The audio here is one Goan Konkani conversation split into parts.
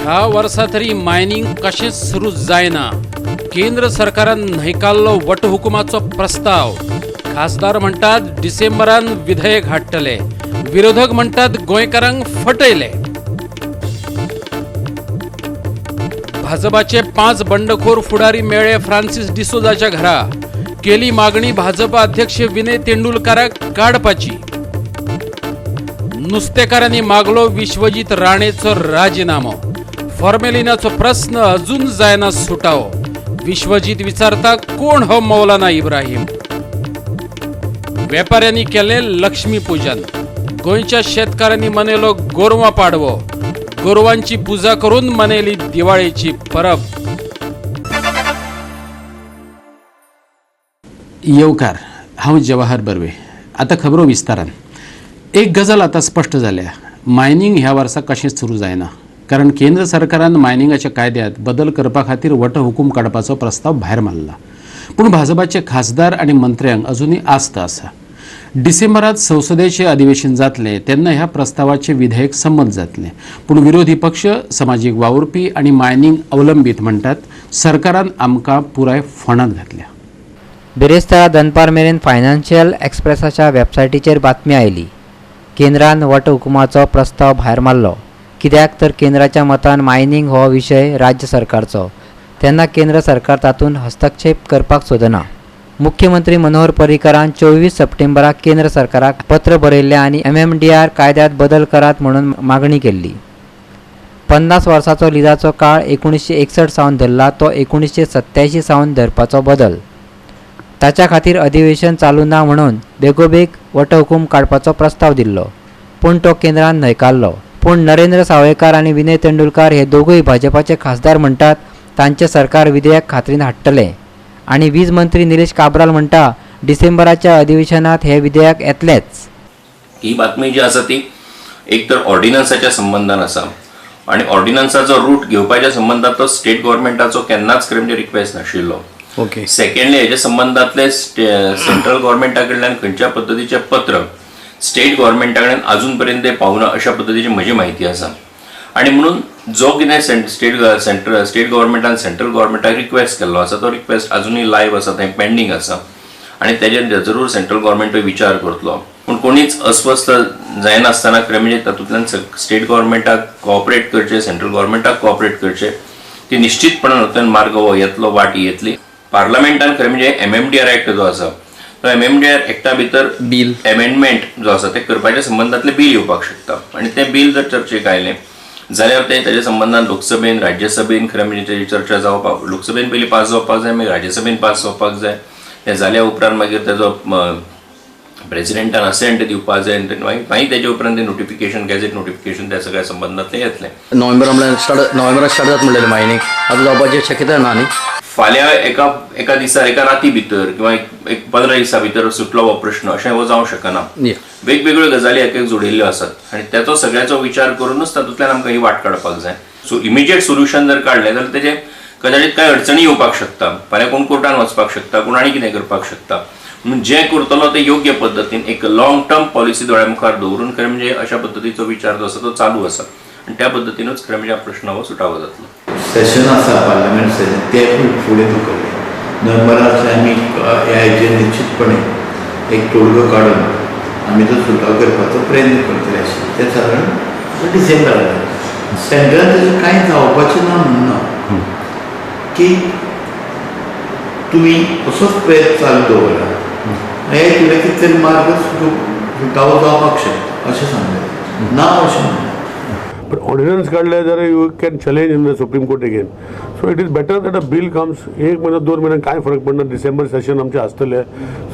ह्या वर्सा तरी मायनिंग कशेंच सुरू जायना. केंद्र सरकारान न्हयकारलो वटहुकुमाचो प्रस्ताव. खासदार म्हणटात डिसेंबरान विधेयक हाडटले. विरोधक म्हणटात गोंयकारांक फटयले. भाजपाचे 5 बंडखोर फुडारी मेळ्ळे फ्रांसिस डिसोजाच्या घरा. केली मागणी भाजपा अध्यक्ष विनय तेंडुलकाराक काडपाची. नुस्तेकारांनी मागलो विश्वजीत राणेचो राजीनामो. फॉर्मेलिनाचो प्रस्न अजून जायना सुटावो. विश्वजीत विचारता कोण हो मौलाना इब्राहिम. वेपाऱ्यांनी केलें लक्ष्मीपूजन. गोंयच्या शेतकारांनी मनयलो गोरवां पाडवो. गोरवांची पुजा करून मनयली दिवाळेची परब. येवकार, हांव जवाहर बर्वे. आतां खबरो विस्तारान. एक गजाल आतां स्पश्ट जाल्या, मायनिंग ह्या वर्सा कशेंच सुरू जायना, कारण केंद्र सरकारान मायनिंगाच्या कायद्यांत बदल करपा खातीर वटहुकूम काडपाचो प्रस्ताव भायर मारला. पूण भाजपाचे खासदार आनी मंत्र्यांक अजुनूय आस्त आसा. डिसेंबरात संसदेचें अधिवेशन जातलें तेन्ना ह्या प्रस्तावाचें विधेयक संमत जातलें. पूण विरोधी पक्ष, समाजीक वावुरपी आनी मायनिंग अवलंबीत म्हणटात सरकारान आमकां पुराय फोंडांत घातल्या. बिरेस्तारा दनपार मेरेन फायनान्शियल एक्सप्रेसाच्या वेबसायटीचेर बातमी आयली. केंद्रान वटहुकुमाचो प्रस्ताव भायर मारलो. कित्याक तर केंद्राच्या मतान मायनिंग हो विशय राज्य सरकारचो, तेन्ना केंद्र सरकार तातूंत हस्तक्षेप करपाक सोदना. मुख्यमंत्री मनोहर पर्रीकरान 24 सप्टेंबराक केंद्र सरकाराक पत्र बरयल्लें आनी MMDR कायद्यांत बदल करात म्हणून मागणी केल्ली. 50 वर्साचो लिजाचो काळ 1961 सावन धरला तो 1987 सावन धरपाचो बदल. ताच्या खातीर अधिवेशन चालू ना म्हणून बेगोबेग वटहुकूम काडपाचो प्रस्ताव दिल्लो, पूण तो केंद्रान न्हयकारलो. पूण नरेंद्र सावयकार आनी विनय तेंडुलकार हे दोगूय भाजपाचे खासदार म्हणटात तांचें सरकार विधेयक खात्रीन हाडटलें. आनी वीज मंत्री निलेश काब्राल म्हणटा डिसेंबराच्या अधिवेशनात हे विधेयक येतलेंच. ही बातमी जी आसा ती एक तर ऑर्डिनन्साच्या संबंदान आसा आनी ऑर्डिनन्साचो रूट घेवपाच्या संबंदात तो स्टेट गव्हर्मेंटाचो केन्नाच खरें म्हणजे रिक्वेस्ट नाशिल्लो. ओके. सेकंडली, हेच्या संबंदांतले सेंट्रल गव्हर्मेंटा कडल्यान खंयच्या पद्दतीचें पत्र स्टेट गव्हर्मेंटा कडेन अजून पर्यंत ते पावना अशा पद्दतीची म्हजी म्हायती आसा. आनी म्हणून जो कितें स्टेट गव्हर्मेंटान सेंट्रल गव्हर्मेंटाक रिक्वेस्ट केल्लो आसा तो रिक्वेस्ट अजुनूय लायव्ह आसा, थंय पेंडींग आसा आनी तेजेर जरूर सेंट्रल गव्हर्मेंटूय विचार करतलो. पूण कोणीच अस्वस्थ जायनासतना खरें म्हणजे तातूंतल्यान स्टेट गव्हर्मेंटाक कॉपरेट करचें, सेंट्रल गव्हर्मेंटाक कॉपरेट करचें, ती निश्चितपणान तातूंतल्यान मार्ग हो येतलो, वाट येतली. पार्लमेंटान खरें म्हणजे MMDR act जो आसा तो MMDR एक्टा भितर बील एमेंडमेंट जो आसा ते करपाच्या संबंदांतलें बील येवपाक शकता आनी तें बील जर चर्चेक आयलें जाल्यार तें ताच्या संबंदान लोकसभेन, राज्यसभेन खरें म्हणजे तेजी चर्चा जावपाक, लोकसभेन पयलीं पास जावपाक जाय, मागीर राज्यसभेन पास जावपाक जाय. तें जाल्या उपरांत मागीर तेजो प्रेसिडेंटान असेंट दिवपाक जाय आनी मागीर तेजे उपरांत तें नोटिफिकेशन, गॅझेट नोटिफिकेशन त्या सगळ्या संबंदांतलें येतलें. नोव्हेंबर म्हणल्यार स्टार्ट, नोव्हेंबराक स्टार्ट जाता म्हणलेलें मायनिंग, आतां जावपाची शक्यता ना न्ही? फाल्यां एका एका दिसा, एका राती भितर किंवा एक 15 दिसां भितर सुटलो हो प्रश्न अशें हो जावंक शकना. वेगवेगळ्यो गजाली एक एक जोडिल्ल्यो आसात आनी तेचो सगळ्याचो विचार करूनच तातूंतल्यान आमकां ही वाट काडपाक जाय. सो इमिजिएट सोल्युशन जर काडलें जाल्यार तेजें कदाचित कांय अडचणी येवपाक शकता. फाल्यां कोण कोर्टान वचपाक शकता, कोण आनी कितें करपाक शकता. म्हणून जें करतलो तें योग्य पद्दतीन एक लॉंग टर्म पॉलिसी दोळ्या मुखार दवरून खरें म्हणजे अशा पद्दतीचो विचार जो आसा तो चालू आसा आनी त्या पद्दतीनूच खरें म्हणजे हा प्रश्न हो सुटावो जातलो. सेशन आसा, पार्लमेंट सेशन, ते फुडें धुकल्लें. नोव्हेंबरांतले आमी ह्या हेजेर निश्चितपणे एक तोडगो काडून आमी तो सुटाव करपाचो प्रयत्न करतले आशिल्ले. ते सादारण डिसेंबराक सेंट्रल तेजें कांय जावपाचें ना म्हणना की तुमी असोच प्रयत्न चालू दवरात, हे कितें कितें तरी मार्ग सुटावो जावपाक शकता अशें सांगलें ना, अशें म्हणना. But ordinance काढले जाल्यार you can challenge in the Supreme Court again. So it is better that a bill comes. एक म्हयनो 2 म्हयने कांय फरक पडना, डिसेंबर सेशन आमचें आसतलें.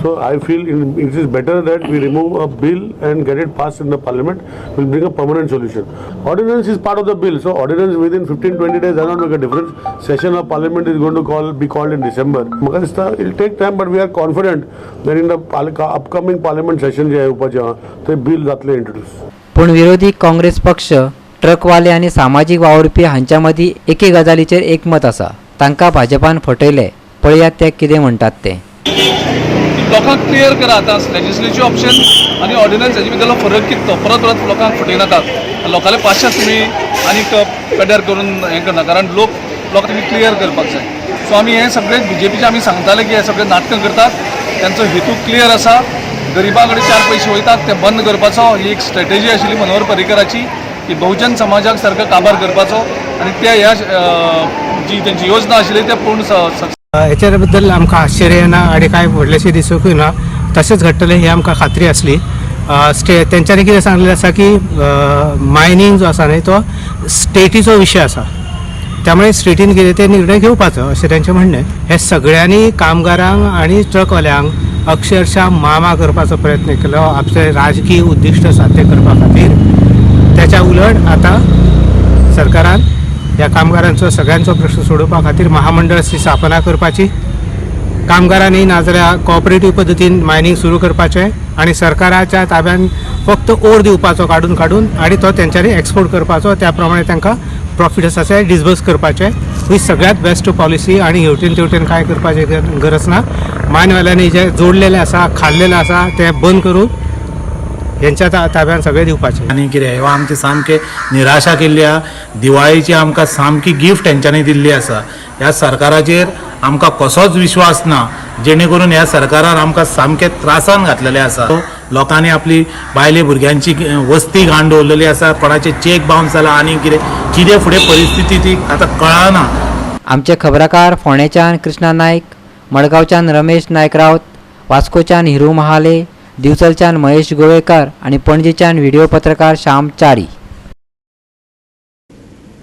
So I feel it is better that we remove a bill and get it pass in the parliament, will bring a permanent solution. Ordinance is part of the bill, so ordinance within 15-20 days does not make a difference. Session of parliament is going to call be called in December. म्हाका दिसता it take time, but we are confident that in the upcoming parliament session जें येवपाचें आहा थंय बील जातलें इंट्रोड्यूस. पूण विरोधी काँग्रेस पक्ष, ट्रकवाले आनी सामाजीक वावुरपी हांच्या मदीं एके गजालीचेर एकमत आसा, तांकां भाजपान फटयले. पळयात ते कितें म्हणटात तें. लोकांक क्लियर करा, आतां लेजिस्लेचीव ऑप्शन आनी ऑर्डिनन्स हेजे भितरलो फरक कितें तो. परत परत लोकांक फटयनाकात. लोकांले पाशांस तुमी आनीक पेड्ड्यार करून हें करना, कारण लोक तुमी क्लियर करपाक जाय. सो आमी हें सगळें बीजेपीचे आमी सांगताले की हे सगळे नाटकां करतात, त्यांचो हेतू क्लियर आसा, गरिबां कडेन 4 पयशे वयतात ते बंद करपाचो. ही एक स्ट्रेटेजी आशिल्ली मनोहर पर्रीकराची की बहुजन समाजाक सारको काबार करपाचो आनी त्या ह्या जी तेंची योजना आशिल्ली ते पूर्ण हेच्या बद्दल आमकां आश्चर्य ना आनी कांय व्हडलेशें दिसूंकूय ना. तशेंच घडटलें ही आमकां खात्री आसली. तेंच्यांनी कितें सांगलेलें आसा की मायनींग जो आसा न्हय तो स्टेटीचो विशय आसा, त्यामुळे स्टेटीन कितें ते निर्णय घेवपाचो अशें तेंचें म्हणणें. हे सगळ्यांनी कामगारांक आनी ट्रकवाल्यांक अक्षरशः मामा करपाचो प्रयत्न केलो आपले राजकीय उद्दिश्ट साध्य करपा खातीर. त्याच्या उलट आतां सरकारान ह्या कामगारांचो सगळ्यांचो प्रश्न सोडोवपा खातीर महामंडळाची स्थापना करपाची, कामगारांनी नाजाल्यार कॉपरेटीव पद्दतीन मायनींग सुरू करपाचें आनी सरकाराच्या ताब्यान फक्त ओर दिवपाचो काडून काडून आनी तो तेंच्यांनी एक्सपोर्ट करपाचो, त्या प्रमाणे तांकां प्रॉफीट आसा ते डिसबर्स करपाचें. ही सगळ्यांत बेस्ट पॉलिसी आनी हेवटेन तेवटेन कांय करपाचें गरज ना. मायनवाल्यांनी जे जोडलेलें आसा, खाल्लेलें आसा तें बंद करून हेंच्या ताब्यान सगळें दिवपाचें. आनी कितें हो आमची सामकी निराशा केल्ली आहा. दिवाळीची आमकां सामकी गिफ्ट हेंच्यांनी दिल्ली आसा. ह्या सरकाराचेर आमकां कसोच विश्वास ना, जेणे करून ह्या सरकारान आमकां सामकें त्रासान घातलेलें आसा. लोकांनी आपली बायले भुरग्यांची वस्ती घाण दवरलेली आसा, कोणाचे चेक बाउन्स जाला आनी कितें कितें फुडें परिस्थिती ती आतां कळना. आमचे खबराकार फोंडेच्यान कृष्णा नायक, मडगांवच्यान रमेश नायक रावत, वास्कोच्यान हिरू महाले, दिवचलच्यान महेश गोवेकर आनी पणजेच्यान व्हिडिओ पत्रकार श्याम च्यारी.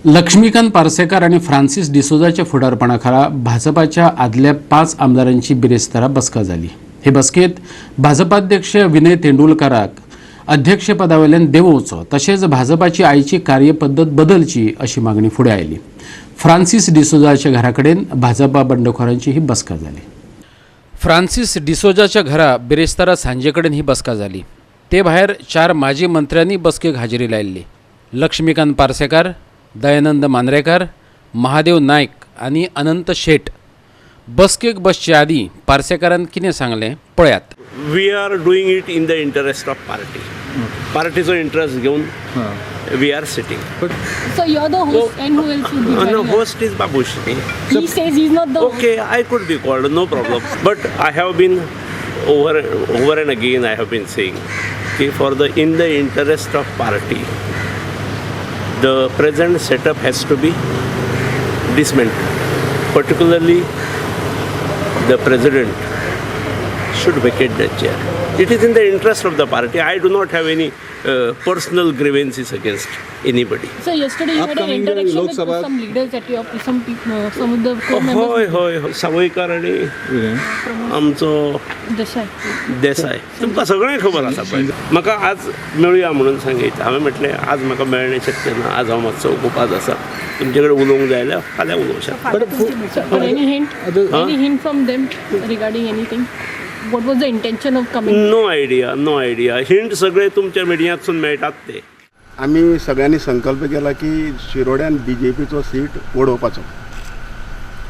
लक्ष्मीकांत पार्सेकर आनी फ्रांसीस डिसोजाच्या फुडारपणा खाला भाजपाच्या आदल्या 5 आमदारांची बिरेस्तारा बसका जाली. हे बसकेत भाजपाध्यक्ष विनय तेंडुलकाराक अध्यक्षपदावेल्यान देंवोवचो तशेंच भाजपाची आयची कार्यपद्दत बदलची अशी मागणी फुडें आयली. फ्रांसीस डिसोजाच्या घरा कडेन भाजपा बंडखोरांची ही बसका जाली. फ्रांसीस डिसोजाच्या घरा बिरेस्तारा सांजे कडेन ही बसका जाली. ते भायर 4 माजी मंत्र्यांनी बसकेक हाजेरी लायिल्ली. लक्ष्मीकांत पार्सेकार, दयानंद मांद्रेकार, महादेव नायक आनी अनंत शेट. बसकेक बसचे आदीं पार्सेकारान कितें सांगलें पळयात. We are doing it in the interest of party. पार्टीचो इंटरेस्ट घेवन we are sitting. So you're the host, and who else would be joining us? Host is Babush. He says he's not the host. Okay, I could be called, no problem. But I have been over and again I have been saying की for the in the interest of party the present setup has to be dismantled. Particularly the president should vacate the chair. It is in the interest of the party. I do not have any personal grievances against anybody. So yesterday you had an interaction with some leaders at your some people, some of the core members. हय हय हय, सावयकार आनी आमचो Desai. Desai, तुमकां सगळें खबर आसा पळय. म्हाका आज मेळुया म्हणून सांगयता. हांवें म्हटलें आज म्हाका मेळणें शक्य ना, आज हांव मातसो उपास आसा, तुमचे कडेन उलोवंक जाय जाल्यार फाल्यां उलोवंक शकता. But any hint? Any hint from them regarding anything? What was the intention of coming? No idea, no idea. Hint सगळे तुमच्या मिडियांतसून मेळटात ते. आमी सगळ्यांनी संकल्प केला की शिरोड्यान बीजेपीचो सीट वडोवपाचो,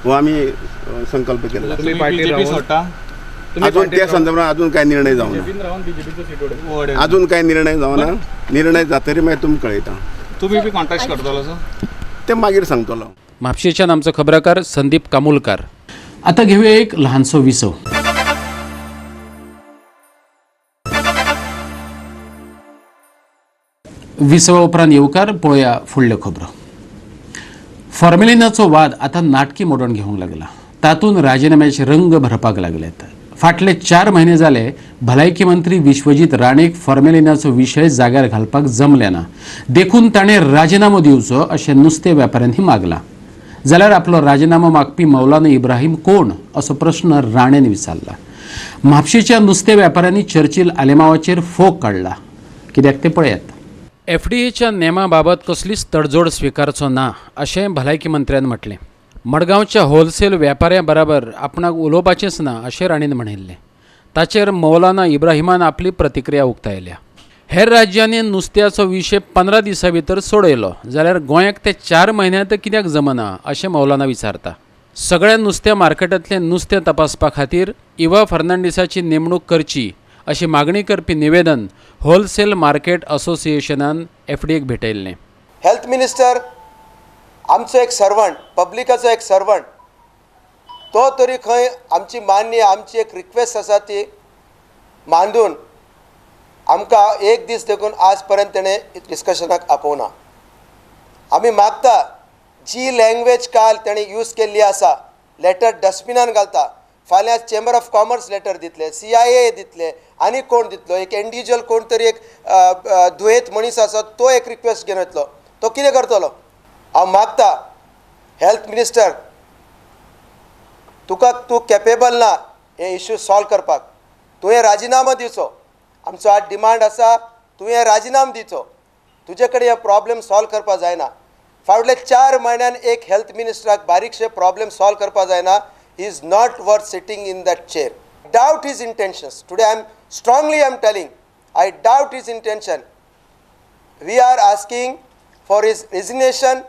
हो आमी संकल्प केला. अजून त्या संदर्भात अजून काय निर्णय जावना, अजून काय निर्णय जावना. निर्णय जातरी मागीर तुमकां कळयता. तुमी बी कॉन्टेस्ट करतलो सर ते मागीर सांगतलो. म्हापशेच्यान आमचो खबराकार संदीप कामुलकार. आता घेऊया एक लहानसो विसव. विसवा उपरांत येवकार पळोवया फुडल्यो खबरो. फॉर्मेलिनाचो वाद आतां नाटकी मोडण घेवंक लागला. तातूंत राजिनाम्याचे रंग भरपाक लागल्यात. फाटले 4 म्हयने जाले भलायकी मंत्री विश्वजीत राणेक फॉर्मेलिनाचो विशय जाग्यार घालपाक जमले ना, देखून ताणें राजिनामो दिवचो अशें नुस्तें वेपाऱ्यांनी मागला. जाल्यार आपलो राजिनामो मागपी मौलाना इब्राहीम कोण असो प्रश्न राणेन विचारला. म्हापशेच्या नुस्तें वेपाऱ्यांनी चर्चिल आलेमावाचेर फोग काडला. कित्याक तें पळयात. एफडीएच्या नेमा बाबत कसलीच तडजोड स्विकारचो ना अशें भलायकी मंत्र्यान म्हटलें. मडगांवच्या होलसेल वेपाऱ्यां बराबर आपणाक उलोवपाचेंच ना अशें राणेन म्हणिल्लें. ताचेर मौलाना इब्राहिमान आपली प्रतिक्रिया उक्तायल्या. हेर राज्यांनी नुस्त्याचो विशय 15 दिसां भितर सोडयलो जाल्यार गोंयाक ते 4 म्हयन्यांत कित्याक जमना अशें मौलाना विचारता. सगळ्या नुस्त्या मार्केटांतलें नुस्तें तपासपा खातीर इवा फर्नांडीसाची नेमणूक करची अशी मागणी करपी निवेदन होलसेल मार्केट असोसिएशनान एफडीएक भेटयल्लें. हेल्थ मिनिस्टर आमचो एक सर्वंट, पब्लिकाचो एक सर्वंट, तो तरी खंय आमची मान्य आमची एक रिक्वेस्ट आसा ती मांडून आमकां एक दीस देखून आज पर्यंत तेणें डिस्कशनाक आपोवना। आमी मागता जी लँग्वेज काल तेणें यूज केल्ली आसा, लेटर डस्टबिनान घालता, फाल्यां चेंबर ऑफ कॉमर्स लेटर दितले, CIA दितले, आनी कोण दितलो, एक इंडिविज्युअल कोण तरी एक दुयेंत मनीस आसा तो एक रिक्वेस्ट घेवन येतलो, तो कितें करतलो? हांव मागता हेल्थ मिनिस्टर तुका तूं कॅपेबल ना हे इश्यू सॉल्व करपाक, तुवें राजिनामो दिवचो। आमचो आज डिमांड आसा तुवें राजिनामो दिवचो, तुजे कडेन हे प्रॉब्लेम सॉल्व करपाक जायना। फावले 4 म्हयन्यान एक हेल्थ मिनिस्टराक बारीकशे प्रॉब्लेम सॉल्व करपाक जायना। He is not worth sitting in that chair. Doubt his intentions. Today I am strongly I am telling, I doubt his intention. We are asking for his resignation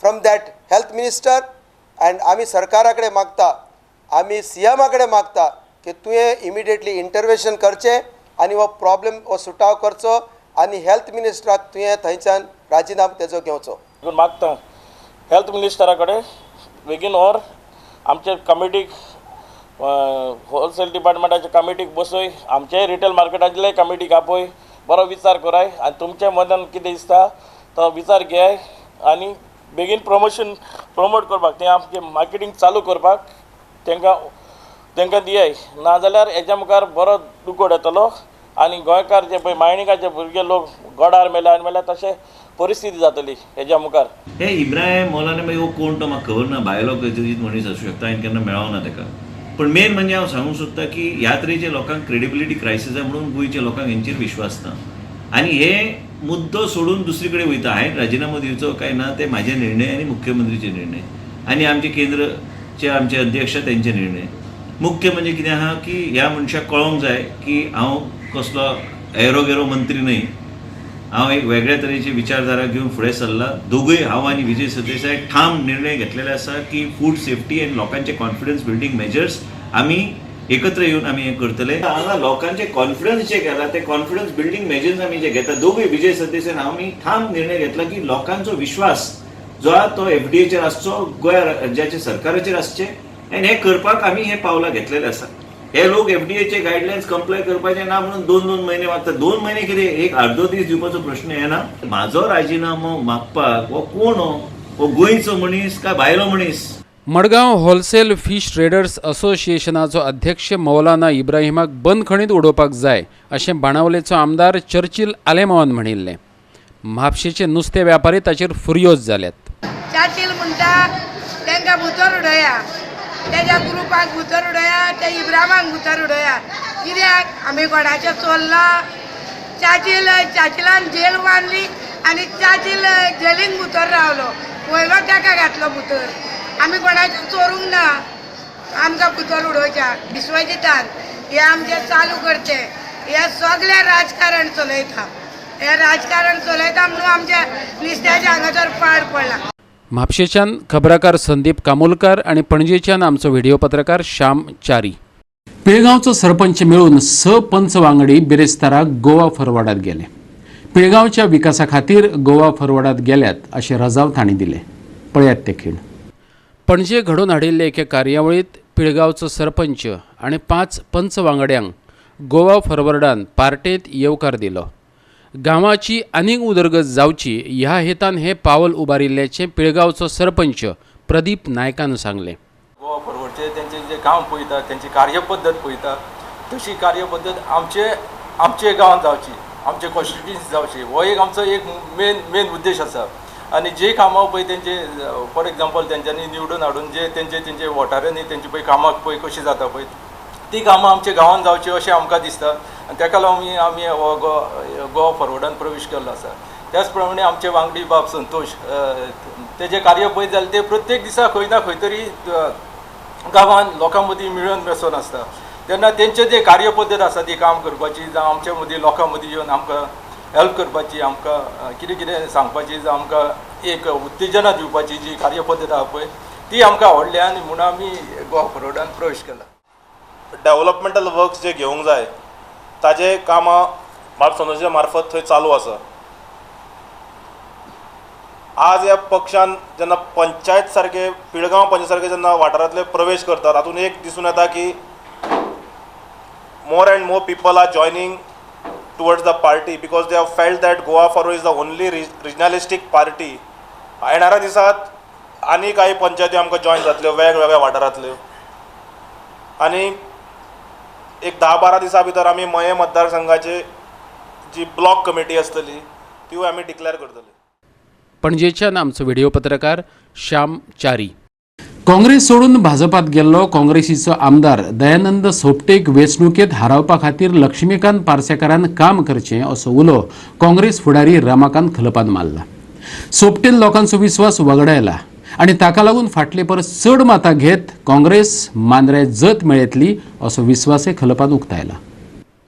from that health minister and आमी सरकारा कडेन मागता, आमी सीएमा कडेन मागता की तुवें इमिडिएटली इंटरवेशन करचें आनी हो प्रॉब्लेम हो सुटाव करचो आनी हेल्थ मिनिस्टराक तुवें थंयच्यान राजिनामो तेजो घेवचो। मागता हेल्थ मिनिस्टरा कडेन बेगीन और आमचे कमिटीक होलसेल डिपार्टमेंटाचे कमिटीक बसय, आमचे रिटेल मार्केटांतले कमिटीक आपय, बरो विचार कराय आनी तुमच्या मनान कितें दिसता तो विचार घेय आनी बेगीन प्रमोशन प्रमोट करपाक तें आमचें मार्केटींग चालू करपाक तांकां तांकां दियाय, नाजाल्यार हेच्या मुखार बरो दुकोड येतलो आनी गोंयकार जे पळय मायणिकाचे भुरगे लोक गोडार मेले आनी मेल्यार तशें परिस्थिती जातली हेज्या मुखार। हे इब्राहिम मौलाना मागीर हो कोण तो म्हाका खबर ना, भायलो खंयचो मनीस आसूं शकता, हांवें केन्ना मेळोना ताका। पण मेन म्हणजे हांव सांगूंक सोदता की ह्या तरेचे लोकांक क्रेडिबिलिटी क्रायसीस आहा म्हणून गोंयच्या लोकांक हेंचेर विश्वास ना आनी हे मुद्दो सोडून दुसरी कडेन वयता। हांवें राजिनामो दिवचो काय ना ते म्हाजे निर्णय आनी मुख्यमंत्रीचे निर्णय आनी आमचे केंद्रचे आमचे अध्यक्ष तेंचे निर्णय। मुख्य म्हणजे कितें आहा की ह्या मनशाक कळोंक जाय की हांव कसलो एरो गेरो मंत्री न्हय, हांव एक वेगळ्या तरेची विचारधारा घेवन फुडें सरला। दोगूय हांव आनी विजय सरदेसाय ठाम निर्णय घेतलेले आसा की फूड सेफ्टी आनी लोकांचे कॉन्फिडन्स बिल्डींग मेजर्स आमी एकत्र येवन आमी हें करतले। हांगा लोकांचे कॉन्फिडन्स जे गेला ते कॉन्फिडन्स बिल्डींग मेजर्स आमी जे घेता, दोगूय विजय सरदेसाय आमी ठाम निर्णय घेतला की लोकांचो विश्वास जो आहा तो एफडीएचेर आसचो, गोंय राज्याच्या सरकाराचेर आसचें आनी हें करपाक आमी हें पावलां घेतलेलें आसा। हे लोक एफडीएचे गायडलायन्स कंप्लाय करपाचे ना म्हणून 2-2 म्हयने मागता, 2 म्हयने कितें एक अर्दो दीस दिवपाचो प्रश्न येना। म्हाजो राजिनामो मागपाक हो कोण, हो गोंयचो मनीस काय भायलो मनीस? मडगांव होलसेल फिश ट्रेडर्स असोसिएशनाचो अध्यक्ष मौलाना इब्राहिमाक बंदखणीत उडोवपाक जाय अशें बाणावलेचो आमदार चर्चिल आलेमावान म्हणिल्लें। म्हापशेचे नुस्तें व्यापारी ताचेर फुर्योज जाल्यात। चर्चिल म्हणटा तांकां भितर उडया, तेज्या ग्रुपाक भितर उडया, त्या इब्रामाक भितर उडया, कित्याक आमी कोणाचें चोरलां? चाचील चाचिलान जेल बांदली आनी चाचील जेलीन भितर रावलो, वयलो ताका घातलो भितर। आमी कोणाचें चोरूंक ना, आमकां भितर उडोवच्याक विश्वजितान हे आमचें चालू करचें। हे सगळें राजकारण चलयता, हे राजकारण चलयता म्हणून आमच्या नुस्त्याच्या हांगासर पाड पडला। म्हापशेच्यान खबराकार संदीप कामोलकर आणि पणजेच्यान आमचो व्हिडिओ पत्रकार श्याम चारी। पिळगांवचो सरपंच मेळून 6 पंच वांगडी बिरेस्ताराक गोवा फॉरवर्डात गेले। पिळगांवच्या विकासा खातीर गोवा फॉरवर्डात गेल्यात अशें रजाव तांणी दिले। पळयात ते खीण। पणजे घडोवन हाडिल्ले एके कार्यावळींत पिळगांवचो सरपंच आनी 5 पंच वांगड्यांक गोवा फॉरवर्डान पार्टेंत येवकार दिलो। गांवाची आनीक उदरगत जावची ह्या हेतान हे पावल उबारिल्ल्याचें पिळगांवचो सरपंच प्रदीप नायकान सांगलें। गोवा फॉरवर्डचे तेंचे जे काम पळयता, तेंची कार्यपद्दत पळयता, तशी कार्यपद्दत आमचे आमचे गांवांत जावची, आमचे कॉन्स्टिट्युएन्सी जावची, हो एक आमचो एक मेन मेन उद्देश आसा। आनी जे कामां पळय तेंचे, फॉर एग्जाम्पल तेंच्यांनी निवडून हाडून जे तेंचे तेंचे वोटारांनी तेंची पळय कामां पळय कशीं जाता पळय ती कामां आमच्या गांवांत जावची अशें आमकां दिसता आनी ताका लागून आमी हो गोवा फॉरवर्डान प्रवेश केल्लो आसा। त्याच प्रमाणे आमचे वांगडी बाब संतोष तेजे कार्य पळयत जाल्यार ते प्रत्येक दिसा खंय ना खंय तरी गांवांत लोकां मदीं मेळून बसून आसता। तेन्ना तेंचे जे कार्यपद्दत आसा ती काम करपाची, जावं आमचे मदीं लोकां मदीं येवन आमकां हेल्प करपाची, आमकां कितें कितें सांगपाची, जावं आमकां एक उत्तेजना दिवपाची जी कार्यपद्दत आसा पळय ती आमकां आवडल्या आनी म्हणून आमी गोवा फॉरवर्डान प्रवेश केला। डेवलपमेंटल वर्क्स जे घेवंक जाय ताजे कामां बाब संतोषा मार्फत थंय चालू आसा। आज ह्या पक्षान जेन्ना पंचायत सारके पिळगांव पंचायत सारके जेन्ना वाठारांतले प्रवेश करतात तातूंत एक दिसून येता की more and more people are joining towards the party because they have felt that Goa Forward is the only regionalistic party. येणाऱ्या दिसात आनी कांय पंचायती आमकां जॉयन जातल्यो वेगवेगळ्या वाठारांतल्यो आनी एक 10-12 दिसां भितर आमी मये मतदारसंघाचे जी ब्लॉक कमिटी आसतली तिवूय आमी डिक्लेअर करतले. पणजेच्यान आमचो व्हिडिओ पत्रकार श्याम च्यारी. काँग्रेस सोडून भाजपात गेल्लो काँग्रेसीचो आमदार दयानंद सोपटेक वेंचणुकेंत हारोवपा खातीर लक्ष्मीकांत पार्सेकारान काम करचें असो उलो काँग्रेस फुडारी रमाकांत खलपान मारला. सोपटेन लोकांचो विस्वास वगडायला आनी ताका लागून फाटले परस चड मतां घेत काँग्रेस मांद्रे जत मेळयतली असो विस्वासय खलपान उक्तायला.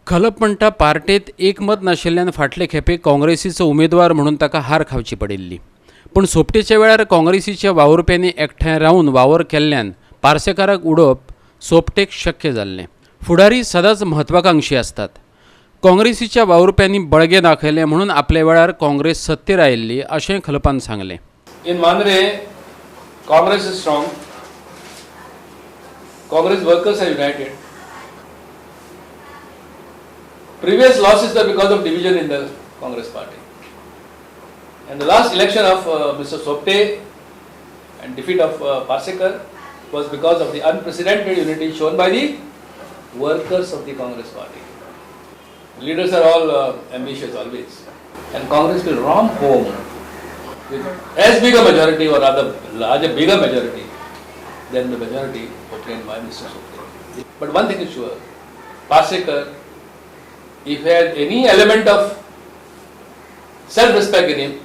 खलप म्हणटा पार्टेत एकमत नाशिल्ल्यान फाटले खेपे काँग्रेसीचो उमेदवार म्हणून ताका हार खावची पडिल्ली. पूण सोपटेच्या वेळार काँग्रेसीच्या वावुरप्यांनी एकठांय रावन वावर केल्ल्यान पार्सेकाराक उडोवप सोपटेक शक्य जाल्लें. फुडारी सदांच म्हत्वाकांक्षी आसतात. काँग्रेसीच्या वावुरप्यांनी बळगें दाखयलें म्हणून आपल्या वेळार काँग्रेस सत्तेर आयिल्ली अशें खलपान सांगलें. In Mandrem Congress is strong, Congress workers are united. Previous losses were because of division in the Congress party. And the last election of Mr. Sopte and defeat of Parsekar was because of the unprecedented unity shown by the workers of the Congress party. Leaders are all ambitious always, and Congress will romp home with as big a majority, or rather larger, bigger majority than the majority obtained by Mr. Sopte. But one thing is sure, Parsekar, if he had any element of self-respect in him,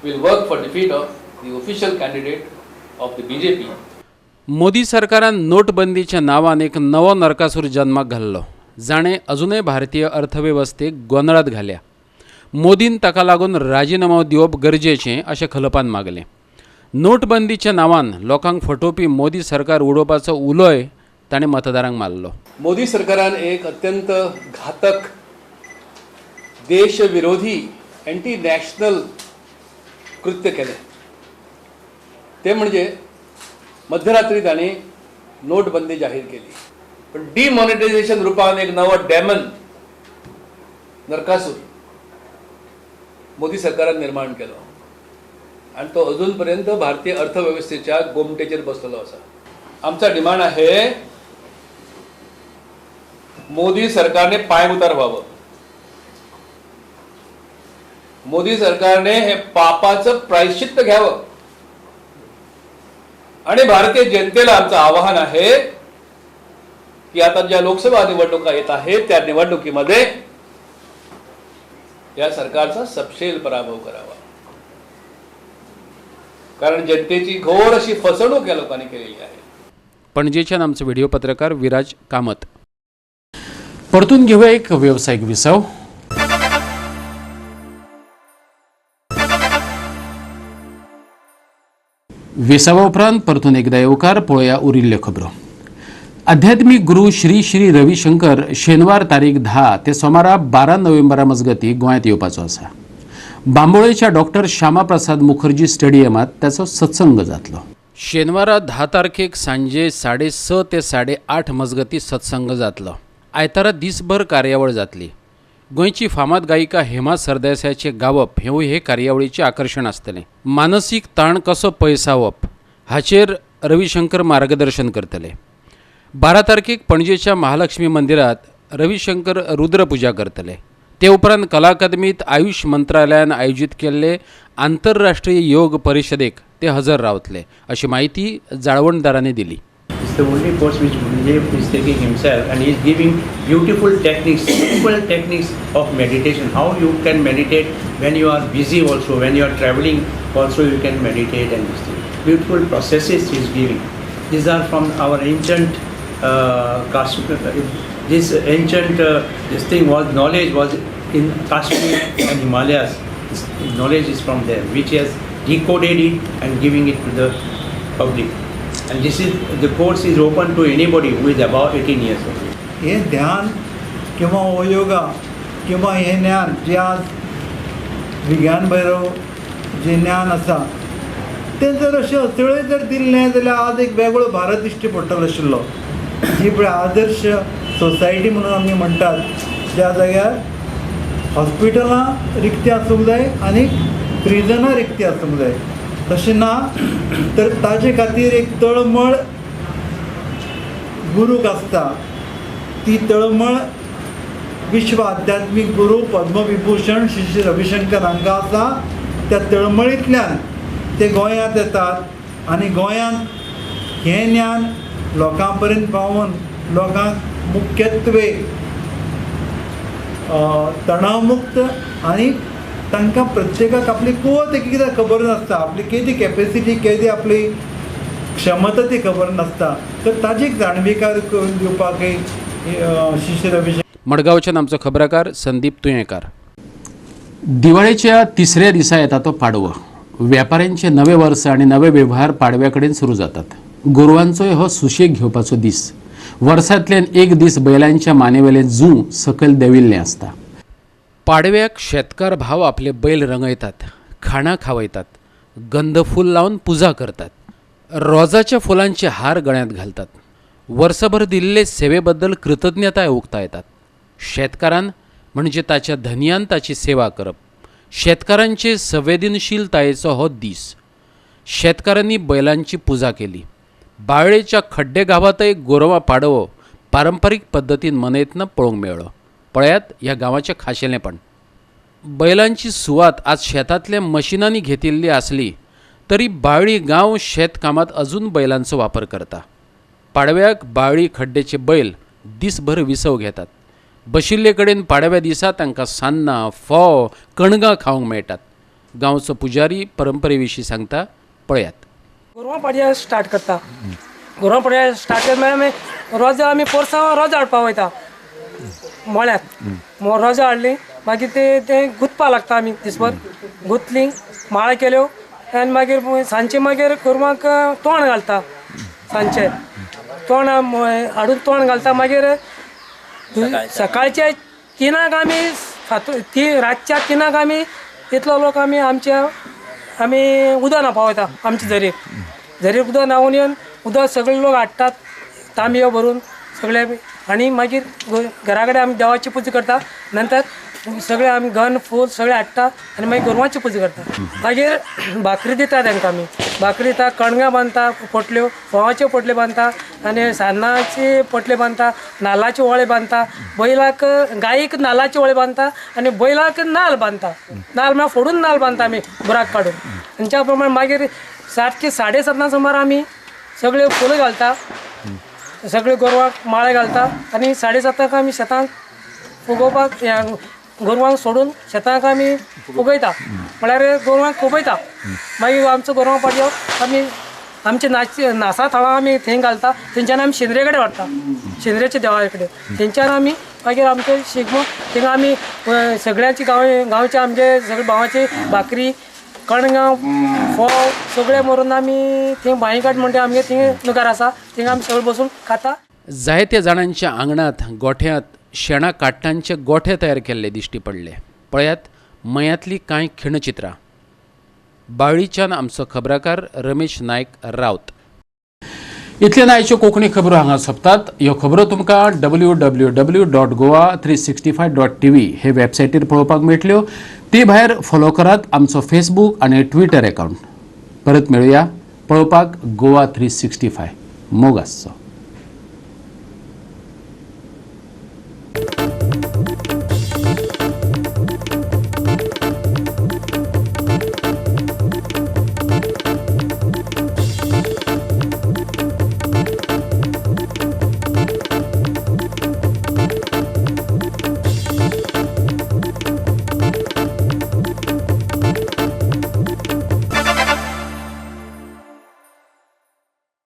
will work for defeat of the official candidate of the BJP. Modi सरकारान नोटबंदीच्या नांवान एक नवो नरकासूर जन्माक घाल्लो, जाणें अजुनय भारतीय अर्थवेवस्थेक गोंदळात घाल्या. मोदीन ताका लागून राजिनामो दिवप गरजेचें अशें खलपान मागलें. नोटबंदीच्या नांवान लोकांक फटोवपी मोदी सरकार उडोवपाचो उलोय ताणें मतदारांक मारलो. मोदी सरकारान एक अत्यंत घातक, देशविरोधी, एंटी नॅशनल कृत्य केलें. ते म्हणजे मध्यरात्री तांणी नोटबंदी जाहीर केली. पण डिमॉनिटायझेशन रुपान एक नवो डॅमन नरकासूर मोदी सरकारान निर्माण केलो आनी तो अजून पर्यंत भारतीय अर्थवेवस्थेच्या गोमटेचेर बसलेलो आसा. आमचा डिमांड आहे मोदी सरकारने पांय उतार व्हावं. मोदी सरकारने हे पापाचं प्रायश्चित्त घ्यावं आणि भारतीय जनतेला आमचं आवाहन आहे की आता ज्या लोकसभा निवडणुका येत आहेत त्या निवडणुकीमध्ये या सरकारचा सपशेल पराभव करावा, कारण जनतेची घोर अशी फसवणूक या लोकांनी केलेली आहे. पणजेच्यान आमचो व्हिडिओ पत्रकार विराज कामत. परतून घेऊया एक व्यावसायिक विसव. विसवा उपरांत परतून एकदा येवकार. पळोवया उरिल्ल्यो खबरो. आध्यात्मिक गुरू श्री श्री रविशंकर शेनवार तारीख 10 ते सोमारा 12 नोव्हेंबरा मजगती गोंयांत येवपाचो आसा. बांबोळेच्या डॉक्टर श्यामाप्रसाद मुखर्जी स्टेडियमात ताचो सत्संग जातलो. शेनवारा 10 तारखेक सांजे 6:30 ते 8:30 मजगती सत्संग जातलो. आयतारा दिसभर कार्यावळ जातली. गोंयची फामाद गायिका हेमा सरदेसायाचें गावप हेवूय हे कार्यावळीचें आकर्शण आसतलें. मानसीक ताण कसो पयसावप हाचेर रविशंकर मार्गदर्शन करतले. 12 तारखेक पणजेच्या महालक्ष्मी मंदिरात रविशंकर रुद्रपुजा करतले. ते उपरांत कला अकादमीत आयुष मंत्रालयान आयोजीत केल्ले आंतरराष्ट्रीय योग परिशदेक ते हजर रावतले अशी माहिती जाळवणदारांनी दिली. It's the only course which Gurudev is taking himself, and he is giving beautiful techniques, simple techniques of meditation. How you can meditate when you are busy also, when you are traveling also you can meditate, and this thing. Beautiful processes he is giving. These are from our ancient Kashmir. This ancient this thing was, knowledge was in Kashmir and Himalayas. This knowledge is from there, which he has decoded it and giving it to the public. And this is, the course is open to anybody who is above 18 years old. हे ध्यान किंवा हो योगा किंवा हे ज्ञान जे आज विज्ञान भैरव जें ज्ञान आसा तें जर अशें अचळय जर दिल्लें जाल्यार आज एक वेगळो भारत दिश्टी पडटलो आशिल्लो. जी पळय आदर्श सोसायटी म्हणून आमी म्हणटात, ज्या जाग्यार हॉस्पिटलां रिकतीं आसूंक जाय आनी प्रिजनां रिकतीं आसूंक जाय, तशें ना तर ताजे खातीर एक तळमळ गुरूक आसता. ती तळमळ विश्व आध्यात्मीक गुरू पद्मविभूषण श्री श्री रविशंकर हांकां आसा. त्या तळमळींतल्यान ते गोंयांत येतात आनी गोंयांत हें ज्ञान लोकां पर्यंत पावोवन लोकांक मुख्यत्वे तणावमुक्त आनी तांकां प्रत्येकाक आपली कुवत एक एकदां खबर नासता, आपली केदी कॅपेसिटी, केदी आपली क्षमता ती खबर नासता, तर ताजी जाणविकाय करून दिवपाकय श्री श्री रविशंकर. मडगांवच्यान आमचो खबराकार संदीप तुयेंकार. दिवाळेच्या तिसऱ्या दिसा येता तो पाडवो. व्यापाऱ्यांचे नवे वर्स आनी नवे वेव्हार पाडव्या कडेन सुरू जातात. गोरवांचोय हो सुशेग घेवपाचो दीस. वर्सांतल्यान एक दीस बैलांच्या मानेवेलें जूं सकयल देंविल्लें आसता. पाडव्याक शेतकार भाव आपले बैल रंगयतात, खाणां खावयतात, गंधफूल लावन पुजा करतात, रोजाच्या फुलांचे हार गळ्यांत घालतात. वर्सभर दिल्ले सेवे बद्दल कृतज्ञताय उक्तायतात. शेतकारान म्हणजे ताच्या धनयान ताची सेवा करप. शेतकारांचे संवेदनशीलतायेचो हो दीस. शेतकारांनी बैलांची पुजा केली. बाळेच्या खड्डे गांवांतय गोरवां पाडवो पारंपारीक पद्दतीन मनयतना पळोवंक मेळ्ळो. पळयात ह्या गांवाचें खाशेलेंपण. बैलांची सुवात आज शेतांतल्या मशिनांनी घेतिल्ली आसली तरी बाळी गांव शेतकामांत अजून बैलांचो वापर करता. पाडव्याक बाळी खड्डेचे बैल दीसभर विसव घेतात. बशिल्ले कडेन पाडव्या दिसा तांकां सान्नां, फोव, कणगां खावंक मेळटात. गांवचो पुजारी परंपरे विशीं सांगता, पळयात. गोरवां पाडया स्टार्ट करता. गोरवां पाडया स्टार्ट करता म्हळ्यार आमी रोजां, आमी पोरसां रोजां हाडपाक वयता मळ्यांत. रोजां हाडलीं मागीर ते गुंतपा लागता. आमी दिसभर गुंतलीं, माळ केल्यो आनी मागीर सांजचे मागीर गोरवांक तोंड घालता. सांजचे तोंड हाडून तोंड घालता. मागीर सकाळच्या 3 आमी रातच्या 3 आमी इतलो लोक आमी आमच्या आमी उदक न्हांवपा वयता. आमच्या झरीर झरीर उदक न्हांवून येवन उदक सगळे लोक हाडटात तांबयो भरून सगळे, आनी मागीर घरा कडेन आमी देवाची पुजा करता. नंतर सगळे आमी गन फूल सगळे हाडटा आनी मागीर गोरवांची पुजा करता. मागीर भाकरी दिता तांकां आमी, भाकरी दिता, कणगां बांदता, पोटल्यो फोवाच्यो पोटल्यो बांदता आनी सान्नाची पोटल्यो बांदता, नाल्लाचे ओळे बांदता. बैलाक गायीक नाल्लाचे ओळे बांदता आनी बैलाक नाल्ल बांदता. नाल्ल म्हळ्यार फोडून नाल्ल बांदता आमी बुराक काडून. आनी त्या प्रमाणे मागीर सारकी 7:30 सुमार आमी सगळे फुलां घालता, सगळे गोरवांक माळे घालता आनी 7:30 आमी शेतांक फुगोवपाक गोरवांक सोडून शेतांक आमी फुगयता, म्हळ्यार गोरवांक खुबयता. मागीर आमचो गोरवां पाडयो आमी आमचे नासा थळां आमी थंय घालता. थंयच्यान आमी शेंद्रे कडेन व्हरता, शेंद्रेच्या देवा कडेन. थंयच्यान आमी मागीर आमचो शिगमो थिंगा आमी सगळ्यांची गांवचे आमचे सगळे भावाची भाकरी, कणगां, फोव सगळे मरून आमी थंय बांयघाट म्हणटा आमगे थंय नुगार आसा, थिंगा आमी सगळे बसून खाता. जायत्या जाणांच्या आंगणांत गोठ्यांत शेणा काट्टांचे गोठे तयार केल्ले दिश्टी पडले. पळयात मयांतली कांय खिणचित्रां. बाळीच्यान आमचो खबराकार रमेश नायक रावत. इतल्यान आयच्यो कोंकणी खबरो हांगा सोंपतात. ह्यो खबरो तुमकां www.goa365.tv हे वेबसायटीर पळोवपाक मेळटल्यो. ते भायर फॉलो करात आमचो फेसबूक आनी ट्विटर एकावंट. परत मेळुया पळोवपाक गोवा 365. मोग आसचो.